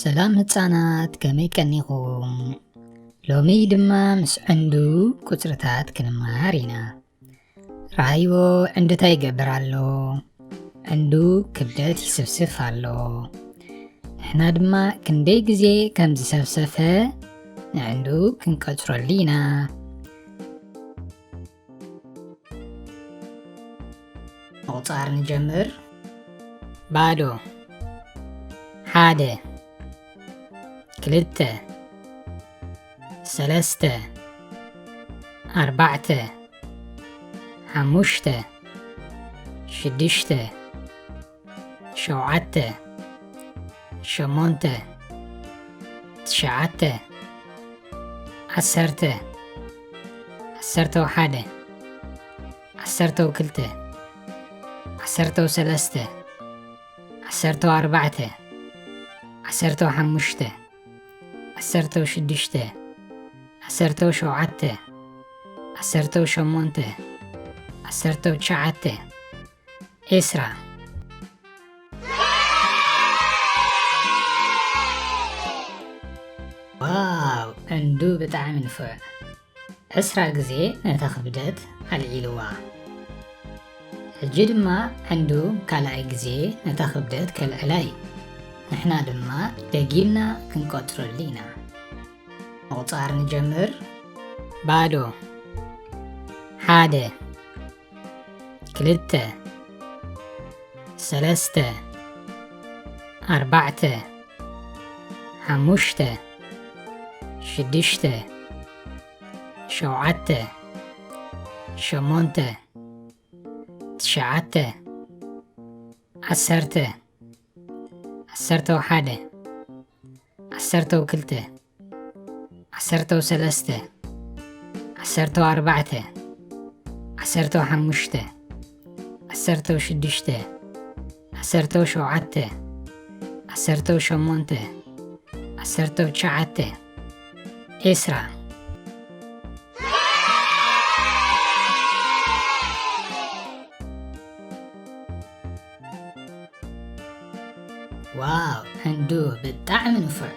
ሰላም ህጻናት፣ ከመይ ቀኒኹም? ሎሚ ድማ ምስ ዕንዱ ቁጽርታት ክንመሃር ኢና። ረኣይዎ፣ ዕንዱ እንታይ ይገብር ኣሎ? ዕንዱ ክብደት ይስብስፍ ኣሎ። ንሕና ድማ ክንደይ ግዜ ከም ዝሰብሰፈ ንዕንዱ ክንቀጽረሉ ኢና። ምቑጻር ንጀምር። ባዶ። ሓደ። ክልተ። ሰለስተ። ኣርባዕተ። ሓሙሽተ። ሽዱሽተ። ሸውዓተ። ሸሞንተ። ትሽዓተ። ዓሰርተ። ዓሰርተው ሓደ። ዓሰርተው ክልተ። ዓሰርተው ሰለስተ። ዓሰርተው ኣርባዕተ። ዓሰርተው ሓሙሽተ። ዓሰርተው ሽዱሽተ። ዓሰርተው ሸውዓተ። ዓሰርተው ሸሞንተ። ዓሰርተው ትሽዓተ። ዒስራ። ዋው፣ ዕንዱ ብጣዕሚ ንፉዕ። ዕስራ ግዜ ነታ ክብደት ኣልዒልዋ። ሕጂ ድማ ዕንዱ ካልኣይ ግዜ ነታ ክብደት ከልዕላ እዩ። ንሕና ድማ ደጊምና ክንቆጽረሉ ኢና። ምቑጻር ንጀምር። ባዶ። ሓደ። ክልተ። ሰለስተ። ኣርባዕተ። ሓሙሽተ። ሽዱሽተ። ሸውዓተ። ሸሞንተ። ትሽዓተ። ዓሰርተ። ዓሰርተው ሓደ። ዓሰርተው ክልተ። ዓሰርተው ሰለስተ። ዓሰርተው ኣርባዕተ። ዓሰርተው ሓሙሽተ። ዓሰርተው ሽዱሽተ። ዓሰርተው ሸውዓተ። ዓሰርተው ሸሞንተ። ዓሰርተው ትሽዓተ። ዒስራ። ዋው፣ ዕንዱ ብጣዕሚ ንፉዕ።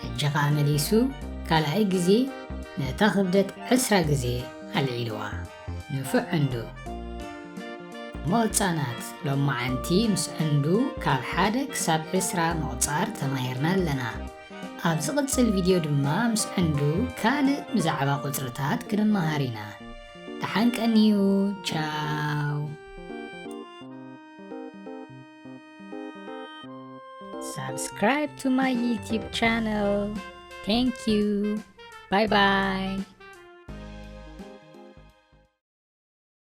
ሕጂ ኸኣ መሊሱ ካልኣይ ግዜ ነታ ክብደት ዕስራ ግዜ ኣልዒልዋ። ንፉዕ ዕንዱ። እሞ ህጻናት፣ ሎማዓንቲ ምስ ዕንዱ ካብ ሓደ ክሳብ ዕስራ ምቑጻር ተማሂርና ኣለና። ኣብ ዝቕጽል ቪድዮ ድማ ምስ ዕንዱ ካልእ ብዛዕባ ቁጽርታት ክንመሃር ኢና። ደሓን ቀንዩ። ቻው። Subscribe to my YouTube channel. Thank you. Bye bye.